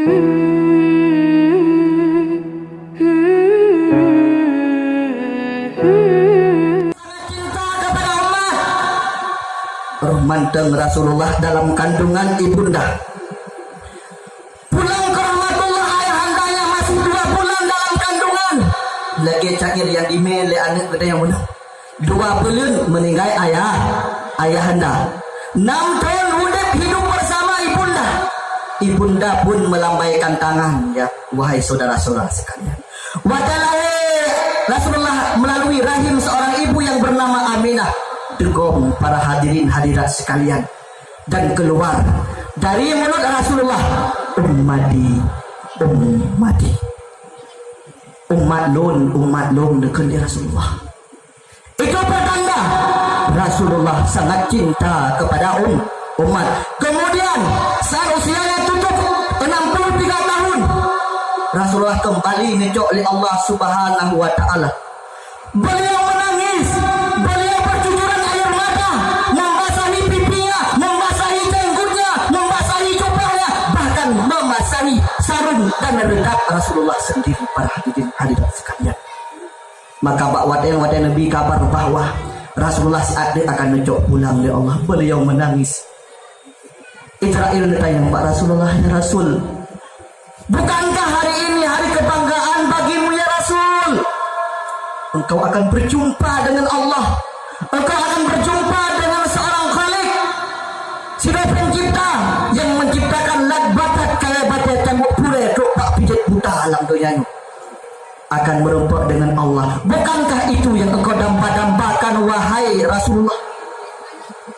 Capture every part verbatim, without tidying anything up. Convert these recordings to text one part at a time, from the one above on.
Cinta kepada umat. Roh manteng Rasulullah dalam kandungan ibunda. Pulang ke rahmatullah ayahanda yang masih dua bulan dalam kandungan. Lagèe ca'ir nyang dimè lé aneuk geutanyoe meunan. Dua buleuen meuninggai ayah, ayahanda. Enam tahun udép hidup bersama ibunda. Ibunda pun melambaikan tangan, ya, wahai saudara-saudara sekalian. Watèe lahé Rasulullah melalui rahim seorang ibu yang bernama Aminah, teugom para hadirin hadirat sekalian, dan keluar dari mulut Rasulullah, "Ummati, ummati." Umat lôn, umat lôn, neukheun lé Rasulullah. Itu pertanda Rasulullah sangat cinta kepada um-, umat. Kemudian, saat usianya tutup enam puluh tiga tahun, Rasulullah kembali neucok lé Allah Subhanahu wa Ta'ala. Beliau menangis, beliau bercucuran air mata, membasahi pipinya, membasahi jenggotnya, membasahi jubahnya, bahkan membasahi sarung dan redap Rasulullah sendiri, para hadirin hadirat sekalian. Maka bak watèe-watèe Nabi kabar bahwa Rasulullah siat deuek akan neucok pulang lé Allah, beliau menangis. Israel neutanyong bak Rasulullah, "Ya Rasul, bukankah hari ini hari kebanggaan bagimu, ya Rasul? Engkau akan berjumpa dengan Allah. Engkau akan berjumpa dengan seorang Khalik, sidroe pencipta yang menciptakan lat batat kayèe batèe, tembok purèe, trok bak pijét buta lam donya nyoe. Akan meureumpok dengan Allah. Bukankah itu yang engkau damba-dambakan, wahai Rasulullah?"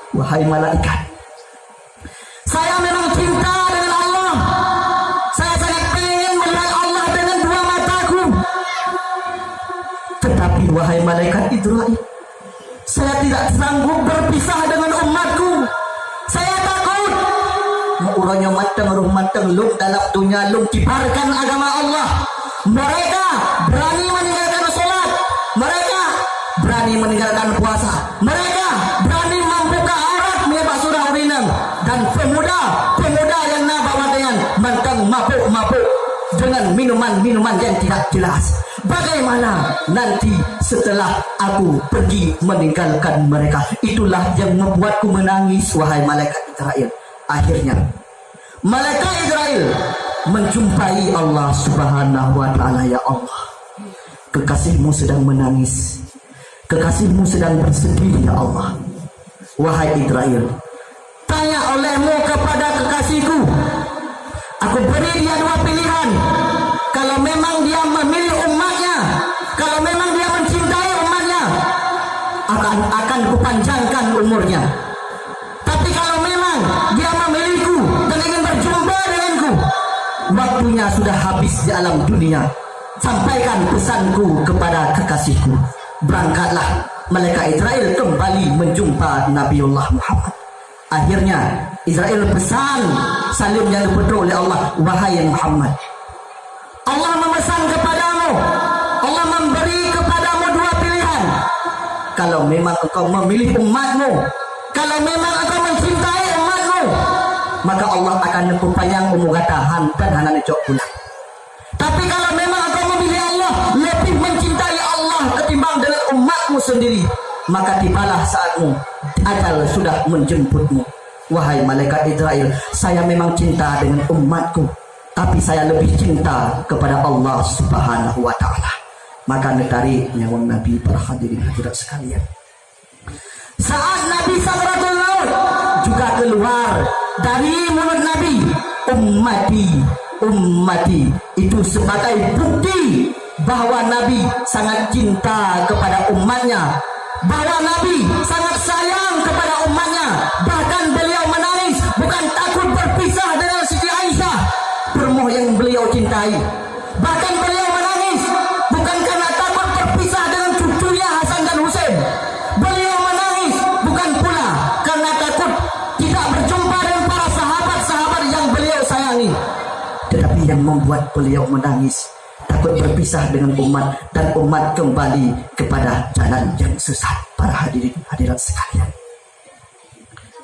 Wahai malaikat, saya memang cinta dengan Allah. Saya sangat pengen melihat Allah dengan dua mataku. Tetapi, wahai malaikat Israel, saya tidak sanggup berpisah dengan umatku. Saya takut. Uroe nyoe manteng, roh manteng lôn dalam donya, lôn kibarkan agama Allah. Mereka berani meninggalkan sholat. Mereka berani meninggalkan puasa. Mereka berani membuka aurat meunyoe bak surah ureueng inong. Dan pemuda, pemuda nyang na bak watèe nyan manteng mabök-mabök dengan minuman-minuman yang tidak jelas. Bagaimana nanti setelah aku pergi meninggalkan mereka? Itulah yang membuatku menangis, wahai malaikat Israel. Akhirnya, malaikat Israel menjumpai Allah Subhanahu wa Ta'ala, "Ya Allah, kekasihmu sedang menangis. Kekasihmu sedang bersedih, ya Allah." "Wahai Israel, tanya olehmu kepada kekasihku. Aku beri dia dua pilihan. Kalau memang dia memilih umatnya, kalau memang dia mencintai umatnya, akan, akan kupanjangkan umurnya. Tapi kalau memang dia memilihku dan ingin berjumpa denganku, waktunya sudah habis di alam dunia. Sampaikan pesanku kepada kekasihku." Berangkatlah malaikat Israel kembali menjumpa Nabiullah Muhammad. Akhirnya, Israel pesan saleuem nyang geupeutrok lé Allah, "Wahai Muhammad, Allah memesan kepadamu, Allah memberi kepadamu dua pilihan. Kalau memang engkau memilih umatmu, kalau memang engkau mencintai umatmu, maka Allah akan neupeupanjang umu gata han-, dan hana neucok pulang. Tapi kalau memang engkau memilih Allah, lebih mencintai Allah ketimbang dengan umatmu sendiri, maka tibalah saatmu, ajal sudah menjemputmu." "Wahai malaikat Israel, saya memang cinta dengan umatku, tapi saya lebih cinta kepada Allah Subhanahu wa Ta'ala." Maka neutarek nyawöng Nabi, para hadirin hadirat sekalian. Saat Nabi sakratul maut, juga keluar dari mulut Nabi, "Ummati, ummati." Itu sebagai bukti bahwa Nabi sangat cinta kepada umatnya, bahwa Nabi sangat sayang kepada umatnya. Bahkan beliau menangis bukan takut berpisah dengan Siti Aisyah, peurumoh yang beliau cintai. Bahkan beliau menangis bukan karena takut berpisah dengan cucunya Hasan dan Husain. Beliau menangis bukan pula karena takut tidak berjumpa dengan para sahabat-sahabat yang beliau sayangi. Tetapi yang membuat beliau menangis, takut berpisah dengan umat dan umat kembali kepada jalan yang sesat, para hadirin hadirat sekalian.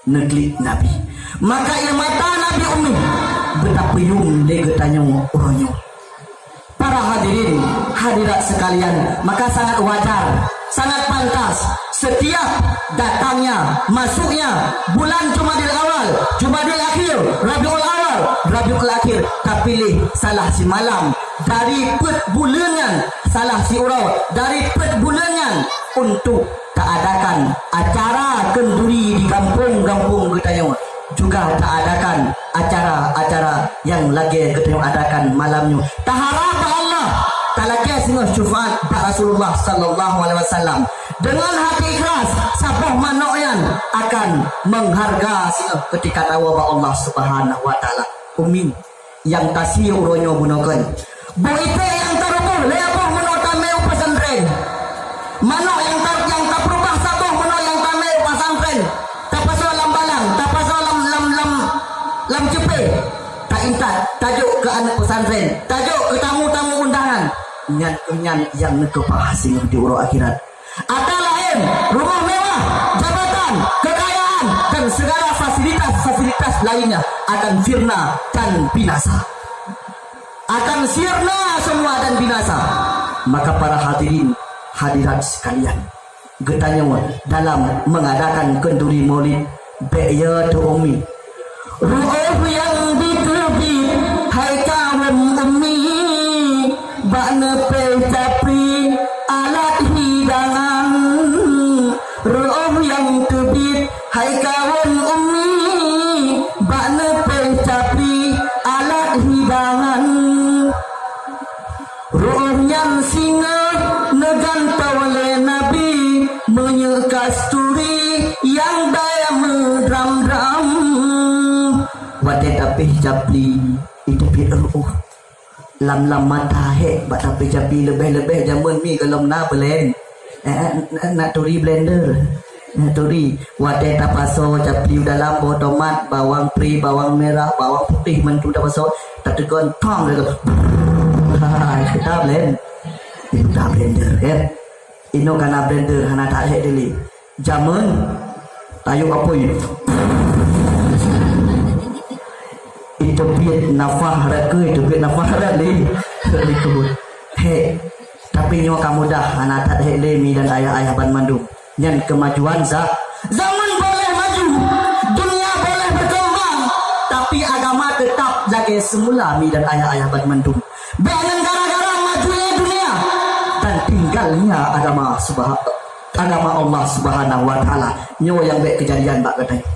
Neuklik Nabi. Maka air mata Nabi Umi beutapeuyueng lé geutanyoe uroe nyoe. Para hadirin hadirat sekalian, maka sangat wajar, sangat pantas setiap datangnya, masuknya bulan Jumadil Awal, Jumadil Akhir, Rabiul Awal, Rabiul Akhir, tapiléh salah simalam dari peuet buleuen nyan, salah siuroe dari peuet buleuen nyan untuk taadakan acara keunduri di gampông-gampông geutanyoe, juga taadakan acara-acara nyang lagée geutanyoe adakan malam nyoe. Taharap bak Allah, talakée singoh syufaat bak Rasulullah sallallahu alaihi wasallam. Deungon hati ikhlas, saboh manok nyan akan mengharga singoh keutika tawoe bak Allah Subhanahu wa Taala. Ummi nyang tasie uroe nyoe bunoe kon. Boh iték nyang taruboh lhée boh meunoe tamé u pesantren. Manok nyang ta-, nyang tapeureubah saboh meunoe nyang tamé u pesantren. Tapasoe lam balang, tapasoe lam, lam, lam, lam ceupée. Taintat, tajok keu aneuk pesantren, tajok keu tamu-tamu undangan. Nyan keuh nyan nyang neukeubah singoh di uroe akhirat. Atra laén, rumoh mewah, jabatan, kekayaan, dan segala fasilitas-fasilitas lainnya akan sirna dan binasa. Akan sirna semua dan binasa. Maka para hadirin hadirat sekalian, geutanyoe dalam mengadakan keunduri Maulid, bék yo teuh Ummi. Ru'ôh nyang jiteubiet hai kawöm Ummi, bak neupéh capli alat hidangan. Ru'ôh nyang teubiet hai kawöm Ummi, bak neupéh capli alat hidangan. Ru'ôh nyan singoh neugantoe lé Nabi, meunyeuk kasturi nyang daya meudram-dram. Watée tapéh capli, iteubiet ru'ôh. Lam-lam mata hék bak tapéh capli, leubeh-leubeh jameun mi gohlom na blend. Eh, eh, na, na turi blender. Na turi. Watée tapasoe capli u dalam boh tomat, bawang pri, bawang merah, bawang putéh, mantong tapasoe, tateugon thong lagée, hai, kita blend. Kita blender, kan? Inoe kana blender, hana tahék dili. Jameun, tayue apui. Iteubiet nafah rot keue, iteubiet nafah rot lé. Rot likot. Hék. Tapi nyoe ka mudah, hana that hék lé mi dan ayah-ayah banmandum. Nyan keumajuan za-, zaman boleh maju, dunia boleh berkembang, tapi agama tetap lagée semula mi dan ayah-ayah banmandum. Bék nyan gara-gara majunya dunia dan tinggalnya agama subha-, agama Allah Subhanahu wa Taala. Nyoe nyang bék keujadian bak geutanyoe.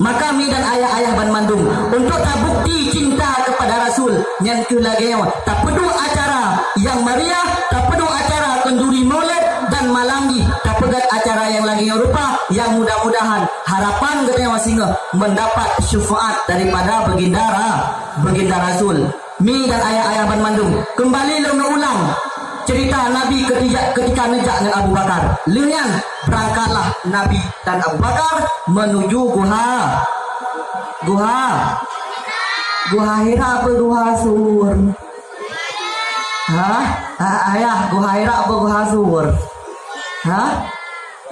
Maka mi dan ayah-ayah banmandum, untuk tabukti cinta kepada Rasul, nyan keuh lagée nyoe, tapeuduek acara nyang meriah, tapeuduek acara keunduri Maulid, dan malam jih tapeugét acara nyang lagée nyoe rupa, nyang mudah-mudahan harapan geutanyoe singoh mendapat syafaat daripada Baginda Ra-, Baginda Rasul. Mi dan ayah-ayah banmandum, keumbali lôn ulang ceurita Nabi keutija-, keutika neujak ngon Abu Bakar. Lheueh nyan, beurangkatlah Nabi dan Abu Bakar meunuju guha. Guha. Guha Hira apa guha Sur? Ha? Ha, ayah, guha Hira apa guha Sur? Ha?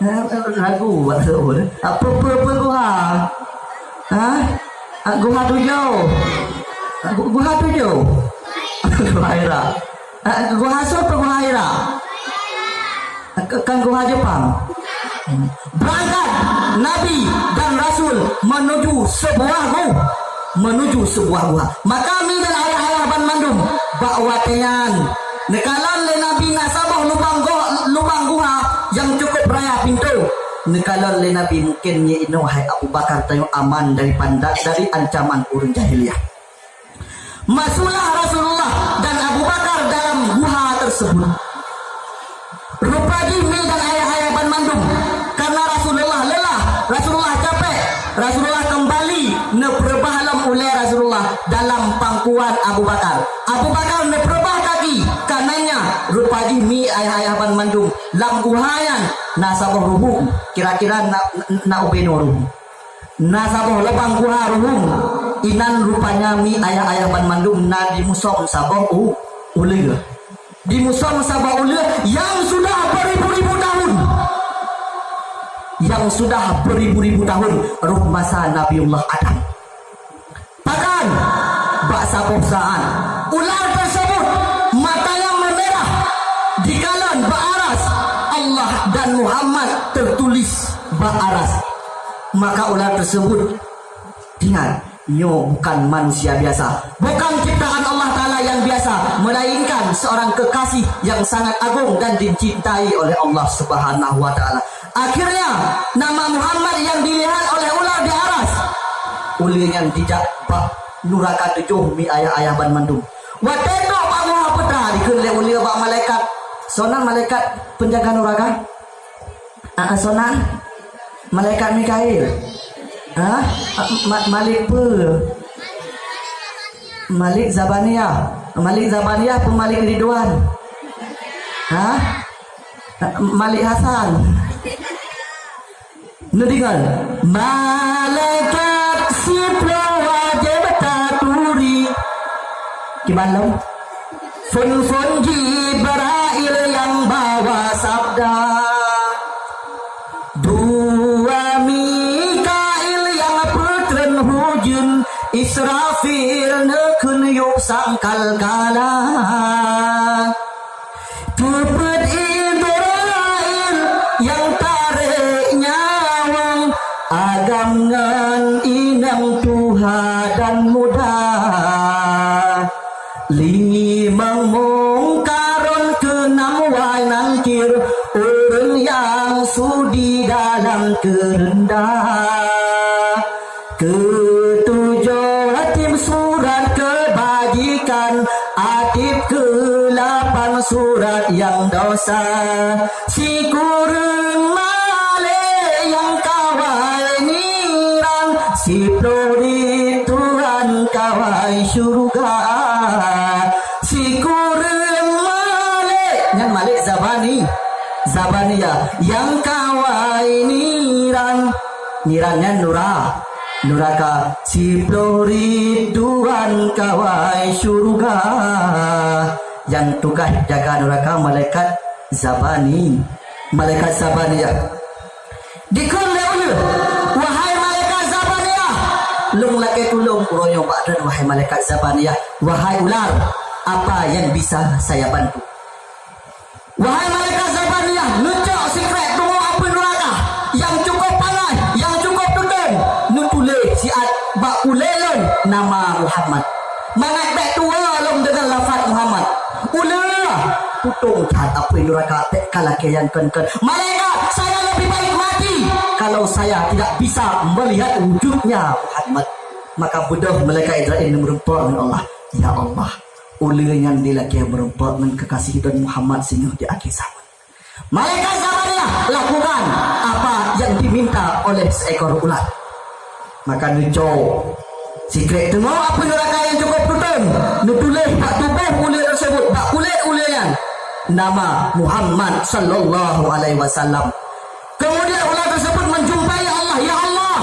Eh, eh, ragu buat Sur. Apa, apa, apa guha? Ha? Ah, guha tujoh. Ah, gu-, guha tujoh. Guha Hira. Ah, guha Sur atau guha Hira? Ah, ke-, kan guha Jepang. Berangkat Nabi dan Rasul menuju sebuah gu-, menuju sebuah guha. Maka mi dan ayah-ayah banmandum bak watée nyan neukalon lé Nabi na saboh lubang goh-, lubang guha nyang cukup raya pintoe. Neukalon lé Nabi, mungkin nyoe inoe hai Abu Bakar tanyoe aman dari panda-, dari ancaman ureuëng jahiliyah. Masuklah Rasulullah dan Abu Bakar dalam guha tersebut. Rupa jih mi dan ayah-ayah banmandum, karena Rasulullah lelah, Rasulullah capek, Rasulullah kembali neupeureubah lom ulée Rasulullah dalam pangkuan Abu Bakar. Abu Bakar neupeureubah kaki kanannya, rupa jih mi ayah-ayah banmandum, lam guha nyan na saboh ruhueng, kira-kira na, na ubé nyoe ruhueng. Na saboh lubang guha ruhueng, inan rupanya mi ayah-ayah banmandum na dimusom saboh u-, uleue. Dimusom saboh uleue yang sudah beribu-ribu tahun. Yang sudah beribu-ribu tahun, rot masa Nabiullah Adam. Pakan, Bak saboh saat, ular tersebut matanya memerah, dikalon bak aras Allah dan Muhammad tertulis bak aras. Maka ular tersebut, ingat, nyoe bukan manusia biasa, bukan ciptaan Allah Ta'ala yang biasa, melainkan seorang kekasih yang sangat agung dan dicintai oleh Allah Subhanahu wa Ta'ala. Akhirnya, nama Muhammad yang dilihat oleh ular di aras, ulée nyan dijak bak nuraka tujoh mi ayah-ayah banmandum. Watée trok bak Muha Putra, dikheun lé ulée bak malaikat. Soe nan malaikat penjaga nuraka? Ah, soe nan? Malaikat Mikail. Ha? Ma-, Malik peue? Malik Zabaniyah. Malik Zabaniyah peue Malik Ridwan? Ha? Malik Hasan. Neudeungoe, malaikat siploh wajéb taturi. Kiban lom? Phon-phon Jibrail nyang bawa sabda. Dua Mikail nyang peutreun hujeuen, Israfil neukheun yup sangkal kala. Teupeuet Ibrahim nyang tarek nyawöng, agam ngon inong tuha dan muda. Limong mungkarun keunam wai nangkir, ureuëng nyang sudi dalam keureundah. Keutujoh tim surat keubajikan, ateueh keulapan surat nyang dosa. Sikureueng malek nyang kawai nirang, siploh rit Tuhan kawai syurga. Sikureueng malek, nyan malek Zabani, Zabaniyah, nyang kawai nirang. Nirang nyan nura-, nuraka. Siploh rit Tuhan kawai syurga. Nyang tugaih jaga nuraka malaikat Zabani. Malaikat Zabaniyah. Dikheun lé ulée, "Wahai malaikat Zabaniyah, lôn lakée tulông uroe nyoe bak droeneuh, wahai malaikat Zabaniyah, wahai ular, apa yang bisa saya bantu?" Wahai malaikat Zabaniyah, neucok sikrek teungoh apui nuraka nyang cukup panas, nyang cukup tutong, neutuléh siat bak ulée lôn nama Muhammad. Mangat bék tuwoe lom deungon lafaz Muhammad. Ulée, tutong that apui nuraka bék ka lakée nyang kon-kon. Malaikat, saya lebih baik mati kalau saya tidak bisa melihat wujudnya Muhammad. Maka beudôh malaikat Israel meureumpok ngon Allah. Ya Allah, ulée nyan dilakée meureumpok ngon keukasih Tuhan Muhammad singoh di akhé zaman. Malaikat Zabaniyah, lakukan apa yang diminta oleh seekor ulat. Maka neucok sikrek teungoh apui nuraka nyang cukup tutong, neutuléh bak tuboh ulée tersebut, bak kulét ulée nyan, nama Muhammad sallallahu alaihi wasallam. Kemudian ulat tersebut menjumpai Allah, "Ya Allah,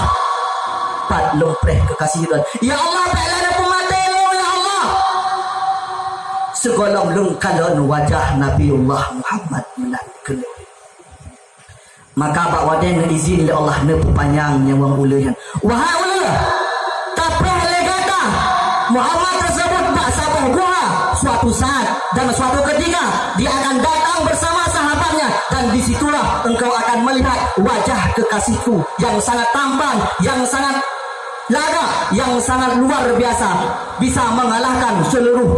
pat lôn preh keukasih Tuhan. Ya Allah, pat lôn peumaté lôn, ya Allah." Sigohlom lôn kalon wajah Nabiullah Muhammad meunan keunoe. Maka bak watée neuizin lé Allah neupeupanyang nyawöng ulée nyan. Wahai ulée, tapreh lé gata Muhammad tersebut bak saboh guha, suatu saat dan suatu ketika dia akan datang bersama sahabatnya, dan di situlah engkau akan melihat wajah kekasihku yang sangat tampan, yang sangat lagak, yang sangat luar biasa, bisa mengalahkan seluruh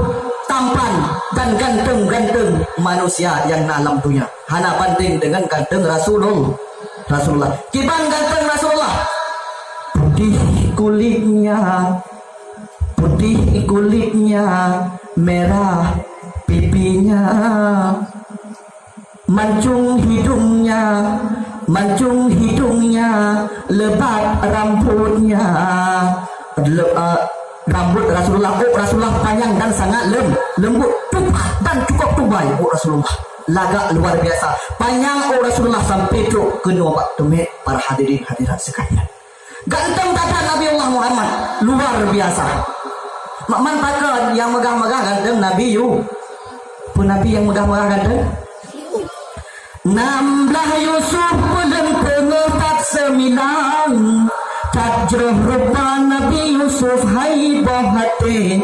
tampan dan ganteng-ganteng manusia yang na lam dunia. Hana banding dengan ganteng Rasulul-, Rasulullah. Kiban ganteng Rasulullah? Putih kulitnya, putih kulitnya, merah pipinya. Mancung hidungnya, mancung hidungnya, lebat rambutnya. Le-, eh, rambut Rasulullah, ôk Rasulullah panyang dan sangat lem-, lembut, tubah dan cukup tubai ôk Rasulullah. Lagak luar biasa. Panyang ôk Rasulullah sampai trok keunoe bak teumé para hadirin hadirat sekalian. Ganteng that Nabiullah Muhammad, luar biasa. Mak man pakon nyang meugah-meugah ganteng Nabi Yu-, peue Nabi nyang meugah-meugah ganteng? Nam blah Yusuf peuleueng teungoh that seumilang, That jroh rupa Nabi Yusuf hai boh até,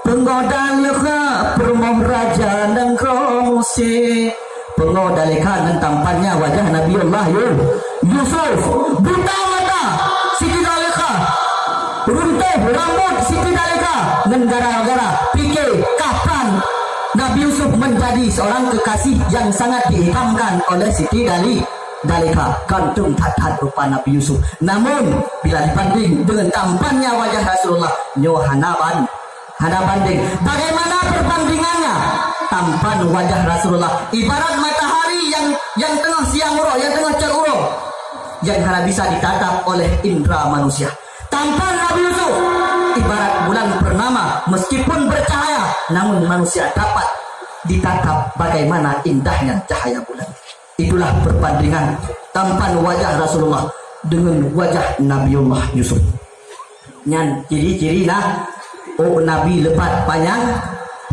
peungoh Zaleukha peurumoh raja nanggroe Mesir. Peungoh Zaleukha ngon tampannya wajah Nabiullah Yu-, Yusuf. Buta mata Siti Zaleukha, runtuh rambut Siti Zaleukha, ngon gara-gara pike kapan Nabi Yusuf menjadi seorang kekasih yang sangat diidamkan oleh Siti Zali-, Zaleukha. Ganteng that-that rupa Nabi Yusuf. Namun, bila dibanding dengan tampannya wajah Rasulullah, nyoe hana ban-, hana banding. Bagaimana perbandingannya? Tampan wajah Rasulullah ibarat matahari yang, yang tengah siang uroe, yang tengah cot uroe, yang hana bisa ditatap oleh indra manusia. Tampan Nabi Yusuf ibarat bulan purnama, meskipun bercahaya, namun manusia dapat ditatap bagaimana indahnya cahaya bulan. Itulah perbandingan tampan wajah Rasulullah dengan wajah Nabiullah Yusuf. Nyan ciri-ciri na, oh, Nabi lebat panyang,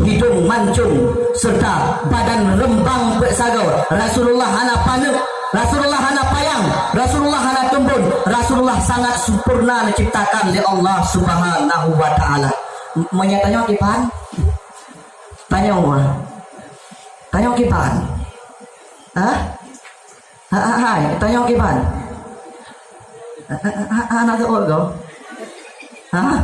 hidung mancung, serta badan rembang peuet sagoe. Rasulullah hana paneuk, Rasulullah hana payang, Rasulullah hana tumbon, Rasulullah sangat sempurna diciptakan lé Allah Subhanahu wa Ta'ala. M-, meunyo tanyoe kiban? Tanyoe. Tanyoe kiban? Hah? Ha, ha, hai, tanyoe kiban? Ha, ha, ha, ha, na teuôt goe? Ha?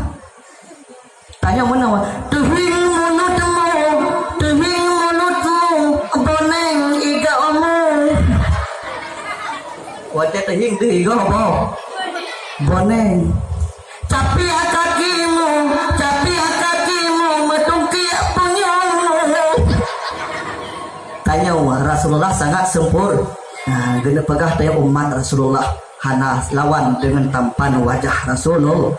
Tanyoe meunoe, teuhieng mulutmu, teuhieng mulutmu, boneng igomu. Watèe teuhieng deuh igoe boh boneng. Capiak kakimu, capiak kakimu, meutungkiek punyuengmu. Tanyoe, Rasulullah sangat sempur-, nah, geuneuk peugah tanyoe umat Rasulullah hana lawan deungon tampan wajah Rasulul-,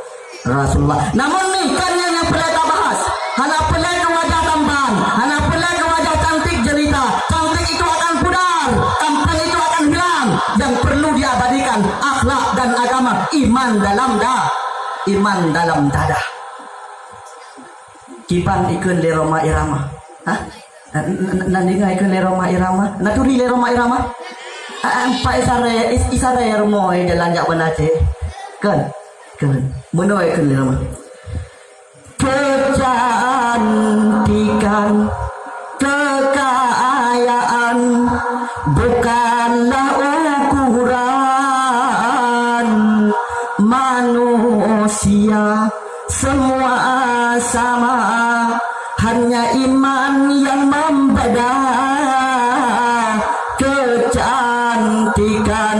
Rasulullah. Namun ni, kan nyan nyang peureulèe tabahas. Hana peureulèe keu wajah tampan, hana peureulèe keu wajah cantik jelita. Cantik itu akan pudar, tampan itu akan hilang. Yang perlu diabadikan akhlak dan agama, iman dalam da-, iman dalam dada. Kiban ikheun lé Rhoma Irama. Hah? Na, na, na, na deungoe ikheun lé Rhoma Irama? Na turi lé Rhoma Irama? Ah, ah, empat isara, is-, isara rumoh jalan jak Banda Aceh. Kan? Kan? Meunoe ikheun lé Rhoma. Kecantikan, kekayaan bukanlah ukuran manusia. Semua sama, hanya iman yang membeda. Kecantikan,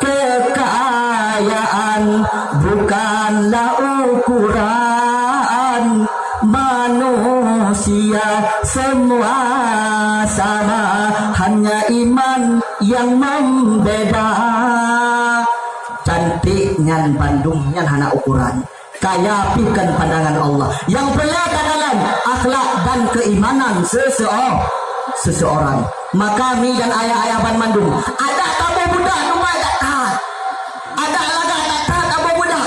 kekayaan bukanlah ukuran manusia. Semua sama, hanya iman yang membeda. Cantik nyan bandum nyan hana ukuran. Kaya pih kon pandangan Allah. Nyang peureulèe takalon akhlak dan keimanan seseo-, seseorang. Maka mi dan ayah-ayah banmandum, adak taboh budak dumai that-that. Adak lagak that-that taboh budak.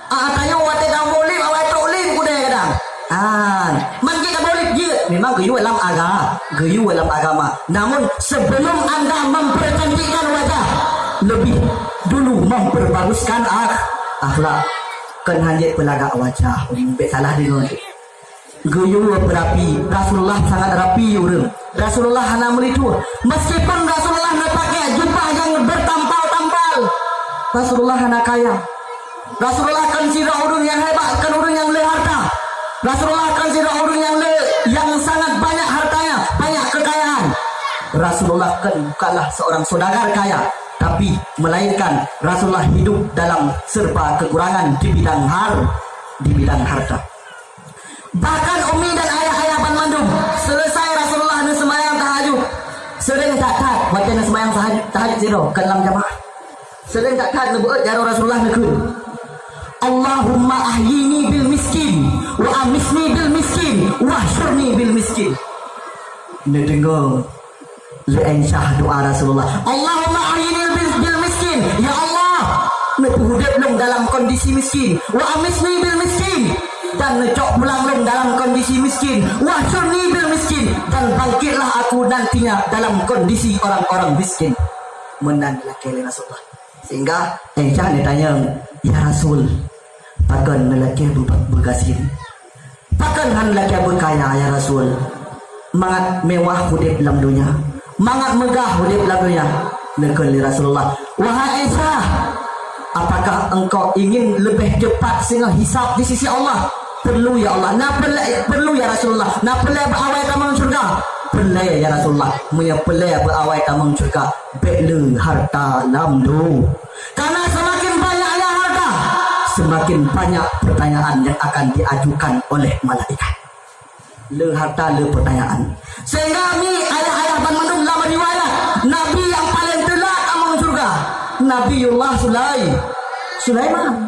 Ah, tanyoe watèe taboh lip, awai trok lip kudèe kadang. Ah, man jeuet taboh lip jeuet. Memang geuyue lam aga-, geuyue lam agama. Namun sebelum anda mempercantikkan wajah, lebih dulu memperbaguskan ak-, akhlak. Kon hana jeuet peulagak wajah, bèk salah deungoe. Geuyue beurapi, Rasulullah sangat rapi ureueng. Rasulullah hana meulituh. Meskipun Rasulullah neupakai jubah nyang bertampal-tampal, Rasulullah hana kaya. Rasulullah kon sidroe ureueng nyang hebat, kon ureueng nyang le harta. Rasulullah kon sidroe ureueng nyang le, nyang sangat banyak hartanya, banyak kekayaan. Rasulullah kon bukanlah seorang saudagar kaya, tapi melainkan Rasulullah hidup dalam serba kekurangan di bidang har-, di bidang harta. Bahkan umi dan ayah-ayah banmandum, selesai Rasulullah neuseumayang tahajud, seuring that-that watèe neuseumayang tahajud, tahajud sidroe, kon lam jamaah. Seuring that-that neubeuet jaroe Rasulullah neukheun, "Allahumma ahyini bil miskin, wa amitni bil miskin, wahsyurni bil miskin." Neudeungoe lé Aisyah doa Rasulullah, "Allahumma ahyini bil, bil miskin." Ya Allah, neupeuudép lôn dalam kondisi miskin. "Wa amitni bil miskin." Dan neucok pulang lôn dalam kondisi miskin. "Wahsyurni bil miskin." Dan bangkitlah aku nantinya dalam kondisi orang-orang miskin. Meunan lakèe lé Rasulullah. Sehingga Aisyah neutanyong, "Ya Rasul, pakon neulakée beu-, beugasien? Pakon hana lakée beukaya, ya Rasul? Mangat mewah udeb lam donya, mangat meugah udeb lam donya." Neukheun lé Rasulullah, "Wahai Aisyah, apakah engkau ingin lebih cepat singoh hisab di sisi Allah?" "Perlu, ya Allah." "Na peulée, perlu, ya Rasulullah. Na peulée beuawai tamong syeuruga?" "Peulée, ya Rasulullah." "Meunyoe peulée beuawai tamong syeuruga, bék le harta lam do-" Karena semakin banyaknya harta, semakin banyak pertanyaan yang akan diajukan oleh malaikat. Le harta, le pertanyaan. Sehingga mi ayah-ayah banmandum lam riwayat, Nabi yang paling telat tamong syeuruga, Nabiullah Sulai-, Sulaiman.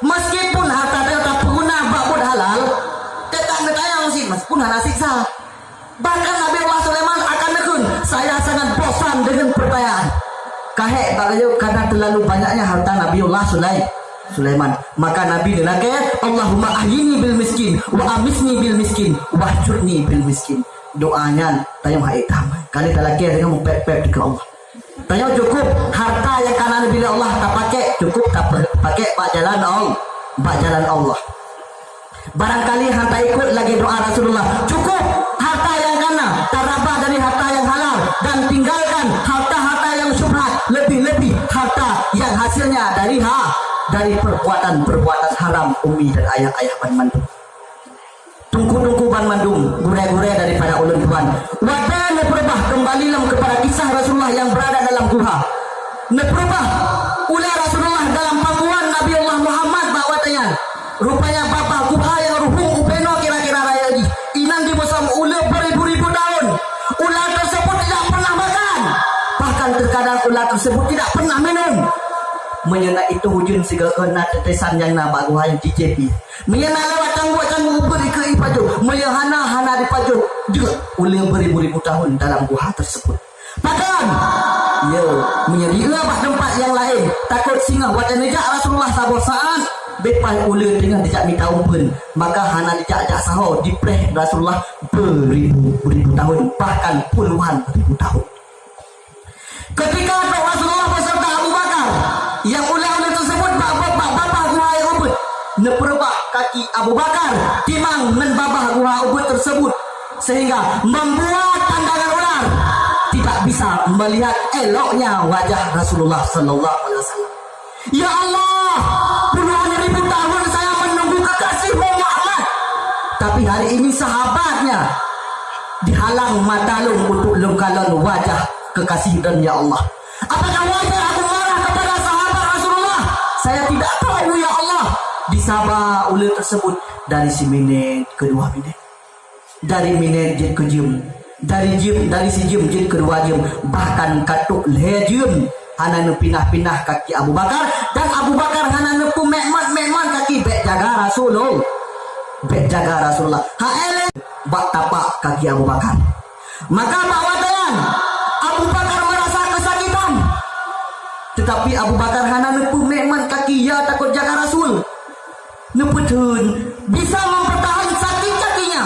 Meskipun harta teuh tapeuguna bak buet halal, tetap neutanyong cit meskipun hana siksa. Bahkan Nabiullah Sulaiman akan neukheun, "Saya sangat bosan dengan pertanyaan." Kahek bak laju karena terlalu banyaknya harta Nabiullah Sulai-, Sulaiman. Maka Nabi neulakée, "Allahumma ahyini bil miskin, wa amisni bil miskin, wahsyurni bil miskin." Doa nyan tayong hai tam. Kali talakée dengan mupék-pék keu Allah. Tanyoe cukup harta nyang ka na neubri lé Allah tapakék, cukup tapakék bak jalan Allah, bak jalan Allah. Barangkali hana taikot lagée doa Rasulullah, cukup harta nyang ka na taraba dari harta nyang halal dan tinggalkan harta-harta nyang syubhat, lebih-lebih harta nyang hasilnya dari ha-, dari perbuatan-perbuatan haram. Umi dan ayah-ayah banmandum, teungku-teungku banmandum, gurée-gurée daripada ulôn tuan. Watée neupeurubah keumbali lom keupada kisah Rasulullah nyang beurada dalam guha. Neupeurubah ulée Rasulullah dalam pangguan Nabi Allah Muhammad bak watée nyan. Rupanya babah guha nyang ruhueng ubé noe kira-kira raya jih. Inan dimusom uleue beuribu-ribu tahun. Ulat tersebut tidak pernah makan. Bahkan terkadang ulat tersebut tidak pernah minum. Meunyoe na itôh ujeuen sigoe na teutesan nyang na bak guha nyang jijép ié. Meunyoe na lewat cangguek-cangguek ubit ikeue ipajoh, meunyoe hana, hana dipajoh, jeuet uleue beuribu-ribu tahun dalam guha tersebut. Pakon? Yo, meunyoe dieu bak teumpat nyang laén, takot singoh watée neujak Rasulullah saboh saát, bék paih uleue teungoh dijak mita umpeuen, maka hana dijak-jak saho, dipreh Rasulullah beuribu-ribu tahun, bahkan puluhan ribu tahun. Ketika Rasulullah beserta Abu Bakar, nyang ulah-ulah tersebut bak, bak, bak babah guha nyang ubit, neupeurubah kaki Abu Bakar timang ngon babah guha ubit tersebut, sehingga membuat pandangan ular tidak bisa melihat eloknya wajah Rasulullah sallallahu alaihi wasallam. Ya Allah, puluhan ribu tahun saya menunggu kekasihmu Muhammad. Tapi hari ini sahabatnya dihalang mata lôn untuk lôn kalon wajah kekasih lôn, ya Allah. Apakah wajar aku marah kepada sahabat Rasulullah? Saya tidak tahu, ya Allah. Disaba uleue tersebut dari siminet ke dua minet. Dari minet jeuet keu jeuem, dari jeuem, dari sijeuem jeuet keu dua jeuem, bahkan ka trok lhée jeuem hana neupinah-pinah kaki Abu Bakar, dan Abu Bakar hana neupeumeukmat-meukmat kaki, bék jaga Rasulullah, bék jaga Rasulullah. Ha'e lé bak tapak kaki Abu Bakar. Maka bak watée nyan Abu Bakar merasa kesakitan, tetapi Abu Bakar hana neupeumeukmat kaki, ya takot jaga Rasul. Neupeutheun bisa mempertahan sakit kakinya.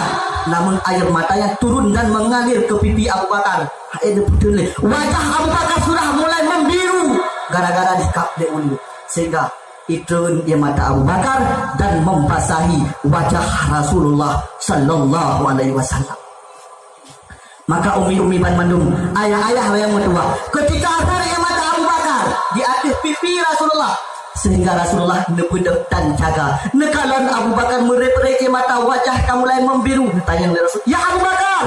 Namun air matanya turun dan mengalir ke pipi Abu Bakar. Hai neupeutheun lé. Wajah Abu Bakar sudah mulai membiru gara-gara dikap lé uleue. Sehingga itreun air mata Abu Bakar dan membasahi wajah Rasulullah sallallahu alaihi wasallam. Maka umi-umi banmandum, ayah-ayah nyang meutuah, ketika treun air mata Abu Bakar di ateueh pipi Rasulullah, sehingga Rasulullah neubeudôh dan jaga. Neukalon Abu Bakar meureuek-reuek air mata, wajah ka mulai membiru, neutanyong lé Rasul, "Ya Abu Bakar,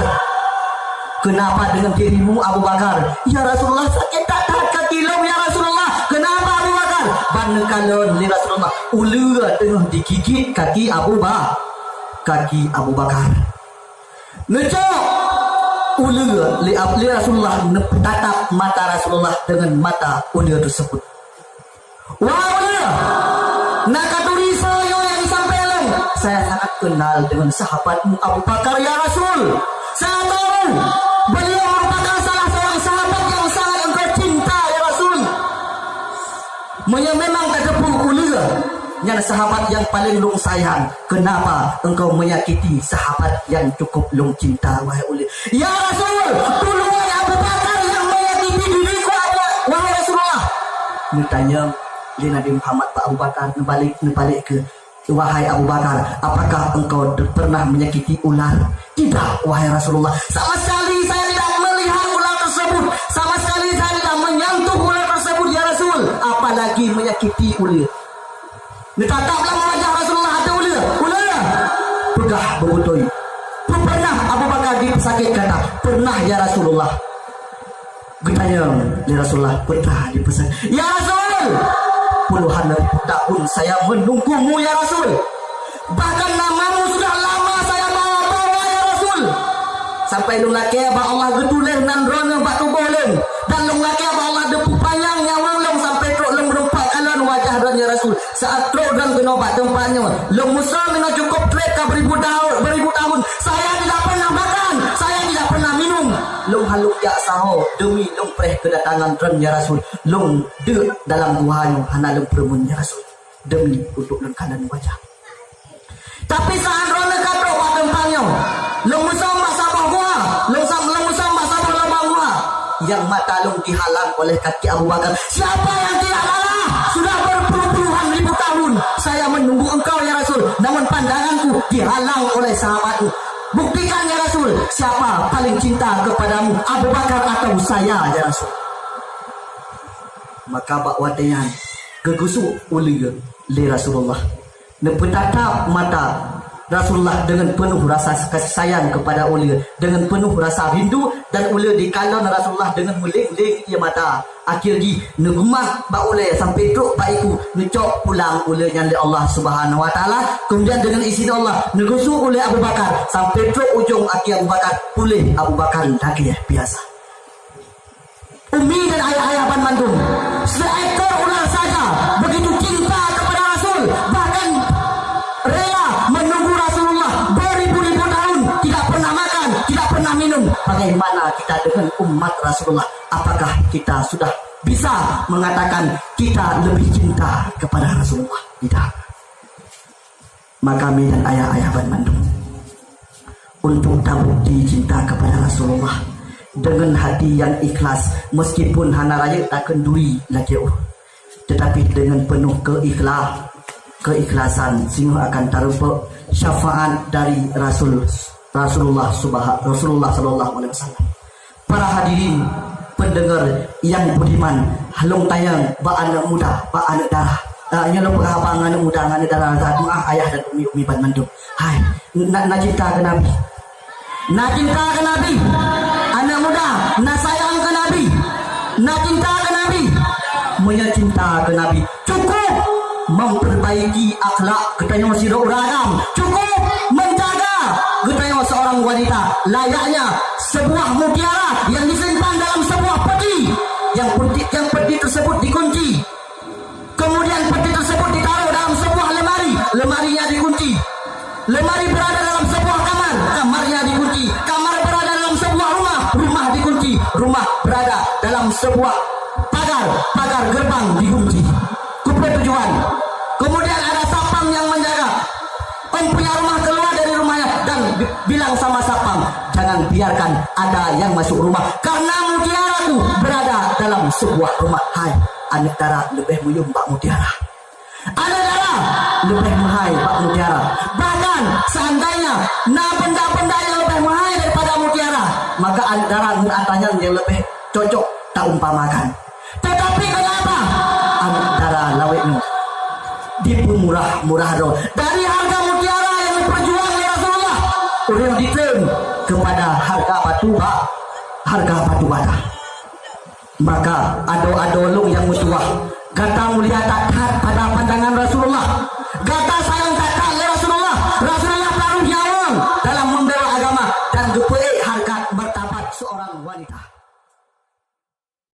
kenapa dengan dirimu, Abu Bakar?" "Ya Rasulullah, sakit that-that kaki lôn, ya Rasulullah." "Kenapa, Abu Bakar?" Ban neukalon lé Rasulullah, uleue teungoh digigit kaki Abu Ba-, kaki Abu Bakar. Neucok uleue lé, lé Rasulullah, neupeutatap mata Rasulullah deungon mata uleue teusebut. "Wahai uleue, na katuri soe nyoe nyang jisampée lôn?" "Saya sangat kenal dengan sahabatmu Abu Bakar, ya Rasul. Saya tahu beliau merupakan salah seorang sahabat yang sangat engkau cinta, ya Rasul." "Meunyoe memang tateupeue uleue nyan sahabat nyang paleng lôn sayang, kenapa engkau menyakiti sahabat nyang cukup lôn cinta, wahai uleue?" "Ya Rasul, duluan Abu Bakar nyang menyakiti diriku, Abu, wahai Rasulullah." Neutanyong, Lé Nabi Muhammad bak Abu Bakar, neubalek, neubalek keu, "Wahai Abu Bakar, apakah engkau de-, pernah menyakiti ular?" "Tidak, wahai Rasulullah. Sama sekali saya tidak melihat ular tersebut. Sama sekali saya tidak menyentuh ular tersebut, ya Rasul. Apalagi menyakiti ular." Neutatap lam wajah Rasulullah ada ular. Ular! Peugah beutôi. Pernah Abu Bakar dipeusakét gata? "Pernah, ya Rasulullah." Geutanyong lé Rasulullah, "Pernah dipeusakét?" "Ya Rasul, puluhan ribu tahun saya menunggumu, ya Rasul. Bahkan namamu sudah lama saya bawa-bawa, ya Rasul. Sampai lôn lakée bak Allah geutuléh nan droeneuh bak tuboh lôn. Dan lôn lakée bak Allah geupeupanjang nyawöng lôn sampai trok lôn meureumpok kalon wajah droeneuh, ya Rasul. Saat trok droeneuh keunoe bak teumpat nyoe, lôn meusoe meunoe cukôp trép ka beuribu tahun, beuribu tahun. Saya tidak pernah makan, saya tidak pernah minum. Lôn hana lôn jak saho, demi lôn preh keudatangan droeneuh, ya Rasul. Lôn deuk dalam guha nyoe hana lôn peureumeun, ya Rasul, demi untuk lôn kalon wajah." Tapi saat droeneuh ka trok bak teumpat nyoe, lôn meusoe bak saboh guha, lôn sam-, lôn meusoe bak saboh lubang guha, nyang mata lôn dihalang oleh kaki Abu Bakar. "Siapa yang tidak marah? Sudah berpuluh-puluhan ribu tahun saya menunggu engkau, ya Rasul, namun pandanganku dihalang oleh sahabatmu. Buktikan, ya Rasul, siapa paling cinta kepadamu, Abu Bakar atau saya, ya Rasul?" Maka bak watée nyan, geugusuk uleue lé Rasulullah. Neupeutatap mata Rasulullah deungon peunoh rasa kasih sayang keupada uleue, deungon peunoh rasa rindu, dan uleue dikalon Rasulullah deungon meuléng-léng ié mata. Akhé jih neugeumah bak ulée sampai trok bak iku, neucok pulang uleue nyan lé Allah Subhanahu wa Taala. Keumudian deungon izin Allah, neugusuk ulée Abu Bakar sampai trok ujong akhé Abu Bakar, puléh Abu Bakar lagée biasa. Umi dan ayah-ayah banmandum, seekor ular saja begitu cinta kepada Rasul, bahkan rela menunggu Rasulullah beribu-ribu tahun, tidak pernah makan, tidak pernah minum. Bagaimana kita dengan umat Rasulullah? Apakah kita sudah bisa mengatakan kita lebih cinta kepada Rasulullah? Tidak. Maka mi dan ayah-ayah banmandum, untuk tabukti cinta kepada Rasulullah dengan hati yang ikhlas, meskipun hana rayeuk takheun duri lagée ueh, tetapi dengan penuh keikhlas, keikhlasan, singoh akan tareumpok syafaat dari Rasul, Rasulullah subha-, Rasulullah sallallahu alaihi wasallam. Para hadirin pendengar yang budiman, lôn tanyong bak aneuk muda, bak aneuk dara. Ah, nyoe lôn peugah haba ngon aneuk muda, ngon aneuk dara, meuah ayah dan umi-umi banmandum. Hai, na, na cinta keu Nabi? Na cinta keu Nabi? Aneuk muda, na sayang keu Nabi? Na cinta keu Nabi? Meunyoe cinta keu Nabi, cukup memperbaiki akhlak geutanyoe sidroe ureueng agam. Cukup menjaga geutanyoe seorang wanita layaknya sebuah mutiara yang disimpan dalam sebuah peti. Yang peti, yang peti tersebut dikunci. Kemudian peti tersebut ditaruh dalam sebuah lemari. Lemarinya dikunci. Lemari berada dalam sebuah kamar, kamarnya dikunci. Kamar berada dalam sebuah rumah, rumah dikunci. Rumah berada dalam sebuah pagar, pagar gerbang dikunci. Kupeue tujuan? Kemudian ada satpam yang menjaga. Empunya rumah keluar dari rumahnya dan bi-, bilang sama satpam, "Jangan biarkan ada yang masuk rumah. Karena mutiaraku berada dalam sebuah rumah." Hai, aneuk dara leubeh meuyuem bak mutiara. Aneuk dara leubeh meuhai bak mutiara. Bahkan seandainya na benda-benda yang lebih mahal daripada mutiara, maka aneuk dara ngon atra nyan nyang leubeh cocok taumpamakan. Tetapi kenapa aneuk dara lawét nyoe dipeumurah-murah droe? Dari harga mutiara yang diperjuang oleh Rasulullah, ureueng ditreun kepada harga batu ba-, harga batu bata. Maka adoe-adoe lôn nyang meutuwah, gata mulia that-that pada pandangan Rasulullah. Gata sayang that-that lé Rasulullah. Rasulullah taruh nyawöng dalam membela agama dan geupeuék hareukat martabat seorang wanita.